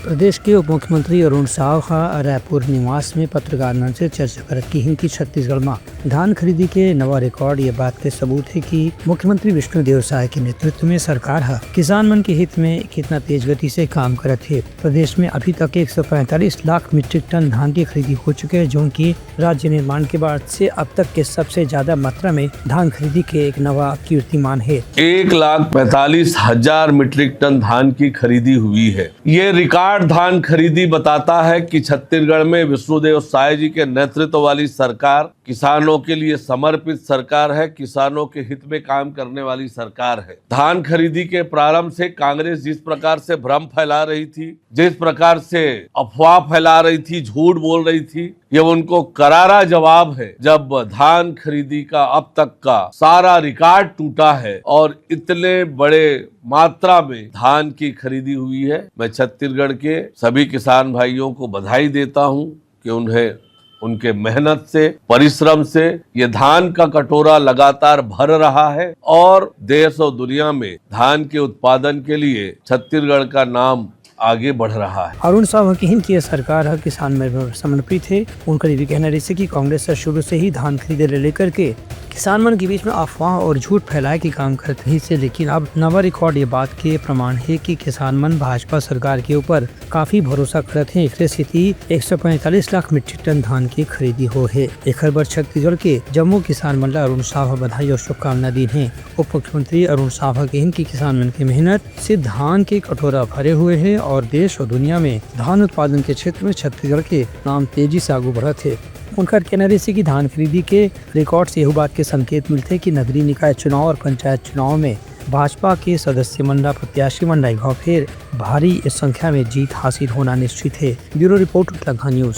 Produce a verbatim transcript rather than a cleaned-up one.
प्रदेश के उप मुख्यमंत्री अरुण साव ह रायपुर निवास में पत्रकार मन से चर्चा करत किहिन कि छत्तीसगढ़ म धान खरीदी के नवा रिकॉर्ड ये बात के सबूत हे कि मुख्यमंत्री विष्णुदेव साय के नेतृत्व में सरकार ह किसान मन के हित में कितना तेज गति से काम करत हे। प्रदेश में अभी तक एक सौ पैंतालीस लाख मीट्रिक टन धान की खरीदी हो चुके हे, जो कि राज्य निर्माण के बाद से अब तक के सबसे ज्यादा मात्रा में धान खरीदी के एक नवा कीर्तिमान हे। एक लाख पैंतालीस हजार मीट्रिक टन धान की खरीदी हुई है। ये रिकॉर्ड धान खरीदी बताता है कि छत्तीसगढ़ में विष्णुदेव साय जी के नेतृत्व वाली सरकार किसानों के लिए समर्पित सरकार है, किसानों के हित में काम करने वाली सरकार है। धान खरीदी के प्रारंभ से कांग्रेस जिस प्रकार से भ्रम फैला रही थी, जिस प्रकार से अफवाह फैला रही थी, झूठ बोल रही थी, ये उनको करारा जवाब है, जब धान खरीदी का अब तक का सारा रिकॉर्ड टूटा है और इतने बड़े मात्रा में धान की खरीदी हुई है। मैं छत्तीसगढ़ के सभी किसान भाइयों को बधाई देता हूं कि उन्हें उनके मेहनत से, परिश्रम से ये धान का कटोरा लगातार भर रहा है और देश और दुनिया में धान के उत्पादन के लिए छत्तीसगढ़ का नाम आगे बढ़ रहा है। अरुण साव ह किहिन कि ये सरकार ह किसान मन बर समर्पित हे। उनकर ये भी कहना रहिसे कि कांग्रेस ह शुरू से ही धान खरीदे ले लेकर के किसान मन के बीच में अफवाह और झूठ फैलाए के काम करत रहिसे, लेकिन अब नवा रिकॉर्ड ये बात के प्रमाण हे कि किसान मन भाजपा सरकार के ऊपर काफी भरोसा करत हे। एकरे सेती एक सौ पैंतालीस लाख मीट्रिक टन धान के खरीदी हो हे। एखर बर छत्तीसगढ़ के जम्मो किसान मन ला अरुण साव ह बधाई और शुभकामना दीन हे। उप मुख्यमंत्री अरुण साव ह किहिन कि किसान मन के मेहनत से धान के कटोरा भरे हुए हे और देश और दुनिया में धान उत्पादन के क्षेत्र में छत्तीसगढ़ के नाम तेजी से आगू बढ़त हे। उनकर कहना रहिसे कि धान खरीदी के रिकॉर्ड से यहू बात के संकेत मिलथे कि नगरीय निकाय चुनाव और पंचायत चुनाव में भाजपा के सदस्य मन ला, प्रत्याशी मन ला एक बार फिर भारी संख्या में जीत हासिल होना निश्चित हे। Bureau report, Uttarakhand news.